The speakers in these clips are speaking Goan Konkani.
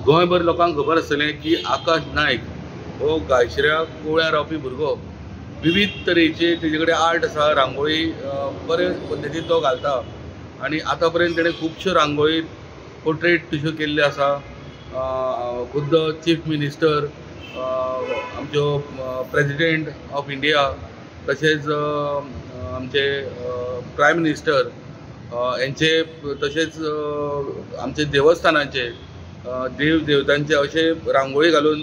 गोंयभर लोकांक खबर आसतलें की आकाश नायक हो गायशिऱ्या कुवळ्या रावपी भुरगो विविध तरेचे तेजे कडेन आर्ट आसा. रांगोळी बरे पद्दतीन तो घालता आनी आतां पर्यंत तेणें खुबश्यो रांगोळी पोर्ट्रेट तश्यो केल्ल्यो आसा. खुद्द चीफ मिनिस्टर, आमच्यो प्रेजिडेंट ऑफ इंडिया, तशेंच आमचे प्रायम मिनिस्टर हेंचे, तशेंच आमचे देवस्थानांचे देव देवतांचे अशे रांगोळी घालून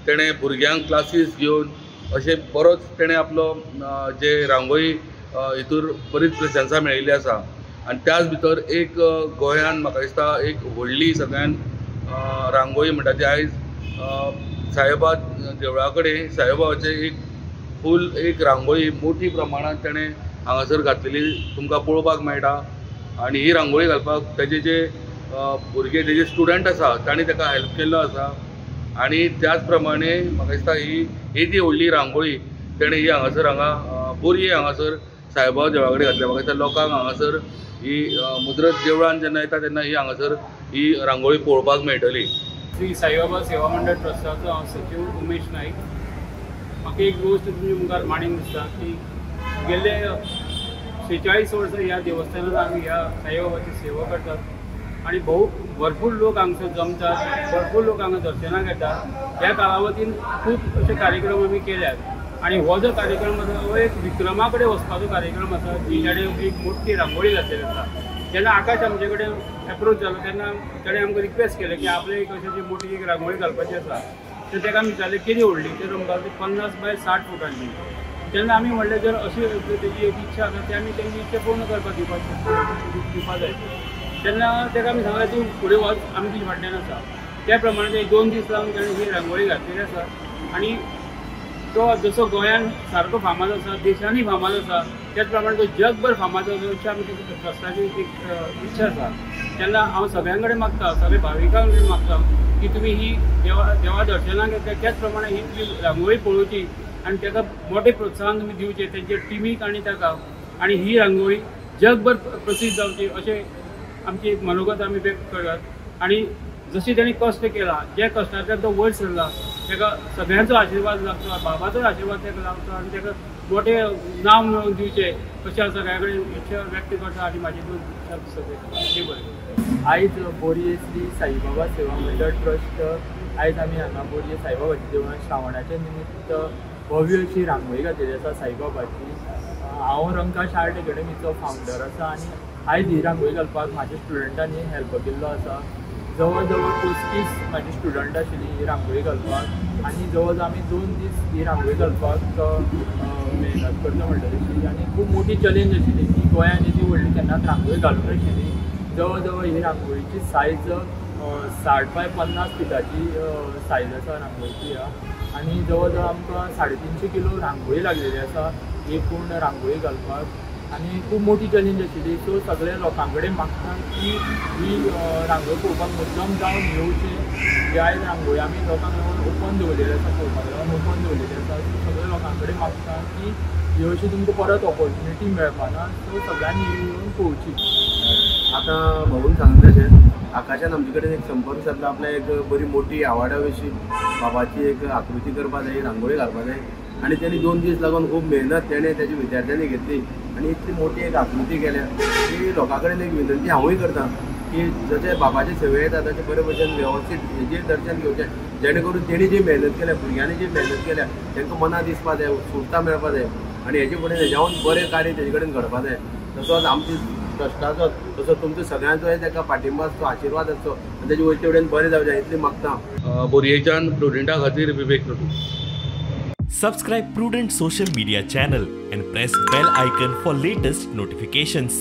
तेणें भुरग्यांक क्लासीस घेवन अशें बरोच तेणें आपलो जे रांगोळी हितूर बरीच प्रशंसा मेळिल्ली आसा. आनी त्याच भितर एक गोंयान म्हाका दिसता एक व्हडली सगळ्यान रांगोळी म्हणटा ती आयज साईबाबा देवळा कडेन साईबाबाचें एक फूल एक रांगोळी मोठी प्रमाणांत तेणें हांगासर घातलेली तुमकां पळोवपाक मेळटा. आनी ही रांगोळी घालपाक तेजे जे भुरगे तेजे स्टुडंट आसा तांणी ताका हेल्प केल्लो आसा. आनी त्याच प्रमाणे म्हाका दिसता ही येदी व्हडली रांगोळी तेणें ही हांगासर हांगा बोरये हांगासर साईबाबा देवळा कडेन घातल्या. म्हाका दिसता लोकांक हांगासर ही मुद्रत देवळान जेन्ना येता तेन्ना ही हांगासर ही रांगोळी पळोवपाक मेळटली. श्री साईबाबा सेवा मंडळ ट्रस्टाचो हांव सचीव उमेश नायक. म्हाका एक गोश्ट तुमच्या मुखार मांडीन दिसता की गेल्ले 46 वर्सां ह्या देवस्थानान आमी ह्या साईबाबाची सेवा करतात आनी भरपूर लोक हांगसर जमतात, भरपूर लोक हांगा दर्शनाक येतात. ह्या कालावधीन खूब अशे कार्यक्रम आमी केल्यात आनी हो जो कार्यक्रम आसा हो एक विक्रमा कडेन वचपाचो कार्यक्रम आसा, जिणे एक मोठी रांगोळी घातलेली आसा. जेन्ना आकाश आमचे कडेन एप्रोच जालो तेन्ना ताणें आमकां रिक्वेस्ट केलें की आपले एक अशी मोठी एक रांगोळी घालपाची आसा. तर ताका आमी विचारलें केदी व्हडली, तर म्हणपाक 50 बाय 60 फुटांची. तेन्ना आमी म्हणलें जर अशी तेजी एक इच्छा आसा ती आमी तेंची इच्छा पूर्ण करपाक दिवपाक जाय. तेन्ना ताका आमी सांगलें तूं फुडें वच, आमी तुजे फाटल्यान आसा. त्या प्रमाणे ते 2 दीस लागून ताणें ही रांगोळी घातलेली आसा आनी तो जसो गोंयान सारको फामाद आसा, देशांनी फामाद आसा, त्याच प्रमाणे तो जगभर फामाद आसा अशी आमची ट्रस्टाची एक इच्छा आसा. तेन्ना हांव सगळ्यां कडेन मागता, सगळ्या भाविकां कडेन मागता की तुमी ही देवा दर्शनाक येता त्याच प्रमाणे ही तुमी रांगोळी पळोवची आनी ताका मोठें प्रोत्साहन तुमी दिवचें तेंच्या टिमीक आनी ताका, आनी ही रांगोळी जगभर प्रसिद्ध जावची अशें आमची एक मनोगत आमी व्यक्त करतात. आनी जशी तेणी कश्ट केला, ज्या कश्टांतल्यान तो वयर सरला ताका सगळ्यांचो आशिर्वाद लागचो, बाबाचो आशिर्वाद ताका लागचो आनी ताका मोठें नांव मेळोवन दिवचें अशें हांव सगळ्या कडेन इच्छा व्यक्त करता आनी म्हाजी दोन शब्द सगळे बरें. आयज बोरये श्री साईबाबा सेवा मंडळ ट्रस्ट आयज आमी हांगा बोरये साईबाबाच्या देवळांत श्रावणाचे निमित्त भव्य अशी रांगोळी घातलेली आसा साईबाबाची. हांव रंकाश आर्ट एकेडमीचो फावंडर आसा आनी आयज ही रांगोळी घालपाक म्हाज्या स्टुडंटांनी हेल्प केल्लो आसा. जवळ जवळ 35 म्हाजे स्टुडंट आशिल्ली ही रांगोळी घालपाक आनी जवळ जवळ आमी 2 दीस ही रांगोळी घालपाक मेहनत करता म्हणटा तशी. आनी खूब मोठी चॅलेंज आशिल्ली की गोंयांत येदी व्हडली केन्नाच रांगोळी घालूंक नाशिल्ली. जवळ जवळ ही रांगोळीची सायज 60 बाय 50 फिटाची सायज आसा रांगोळीची ह्या आनी जवळ जवळ आमकां 350 किलो रांगोळी लागलेली आसा ही पूर्ण रांगोळी घालपाक आनी खूब मोठी चॅलेंज आशिल्ली. सो सगळ्या लोकां कडेन मागता की ही रांगोळी पळोवपाक मुद्दम जावन येवचें. ही आयज रांगोळी आमी लोकांक लागून ओपन दवरलेली आसा, पळोवपाक लागून ओपन दवरलेली आसा. सो सगळ्या लोकां कडेन मागता की ही अशी तुमकां परत ऑपॉर्च्युनिटी मेळपाना, सो सगळ्यांनी येवन पळोवची. आतां भाऊन सांगलें तशें आकाशान आमचे कडेन एक संपर्क सादला, आपल्या एक बरी मोठी आवाडा विशीं बाबाची एक आकृती करपाक जाय, रांगोळी घालपाक जाय आनी तेणी 2 दीस लागून खूब मेहनत तेणें तेच्या विद्यार्थ्यांनी घेतली आनी इतली मोठी एक आकृती केल्या की लोकां कडेन एक विनंती हांवूय करता की जशें बाबाचे सेवे येता तशें बरे भशेन वेवस्थीत हेजेर दर्शन घेवचें, जेणे करून तेणी जी मेहनत केल्या, भुरग्यांनी जी मेहनत केल्या तांकां मनां दिसपा जाय, स्फूर्ता मेळपा जाय आनी हेजे फुडें हेज्याहून बरें कार्य तेजे कडेन घडपा जाय. तसोच आमची ट्रस्टाचो तसो तुमचो सगळ्यांचो ताका पाठिंबो आसचो, आशिर्वाद आसचो आनी तेजे वयले वटेन बरें जावचें इतलें मागता. बोरयेच्यान प्रुडंटा खातीर विवेक Natu. Subscribe Prudent social media channel and press bell icon for latest notifications.